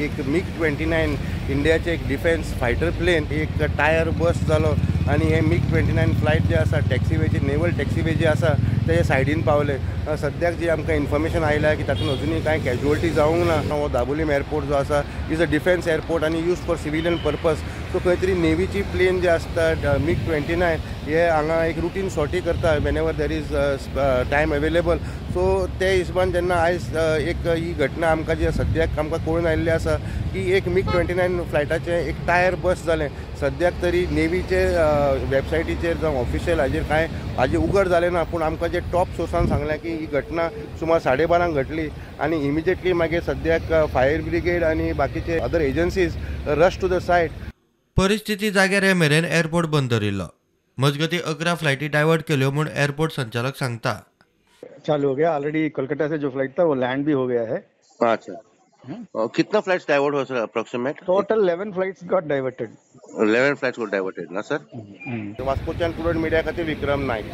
एक मिग 29 इंडियाचे एक डिफेन्स फायटर प्लेन, एक टायर बस्ट जालो आनी हे मिग 29 फ्लायट जे आसा टॅक्सीवेचे, नेवल टॅक्सीवे जे आसा तेजे सायडीन पावले. सद्याक जी आमकां इन्फॉर्मेशन आयल्या की तातूंत अजुनूय कांय कॅज्युअलिटी जावंक ना. हो दाबोलीम एअरपोर्ट जो आसा is a defence airport आनी use for civilian purpose. So खंय तरी नेवीची प्लेन जे आसता मिग 29 हे हांगा एक रुटीन सॉर्टी करता whenever there is time available. So ते हिशोबान जेन्ना आयज एक ही घटना आमकां जी सद्याक आमकां कळून आयिल्ली आसा की एक मिग 29 फ्लायटाचें एक टायर बस्ट जालें. सद्याक तरी नेवीचे वेबसायटीचेर जावं ऑफिशियल हाजेर कांय हाजेर उगड जालें ना, पूण आमकां जे टॉप सोर्सान सांगलें की ही घटना सुमार 12:30 घडली आनी इमिजिएटली मागीर सद्याक फायर ब्रिगेड आनी बाकीचे other agencies rush to the site. परिस्थिती जाग्यार हे मेरेन एअरपोर्ट बंद दवरिल्लो. मजगतीं 11 फ्लायटी डायवर्ट केल्यो म्हूण एअरपोर्ट संचालक सांगता. चालू हो गया ऑलरेडी. कोलकाता से जो फ्लाइट था वो लैंड भी हो गया है. अच्छा, कितना फ्लाइट्स डाइवर्ट हो sir approximate? Total 11 flights got diverted. 11 flights got diverted ना सर? वास्कोच्यान प्रुडंट मिडिया खातीर विक्रम नायक.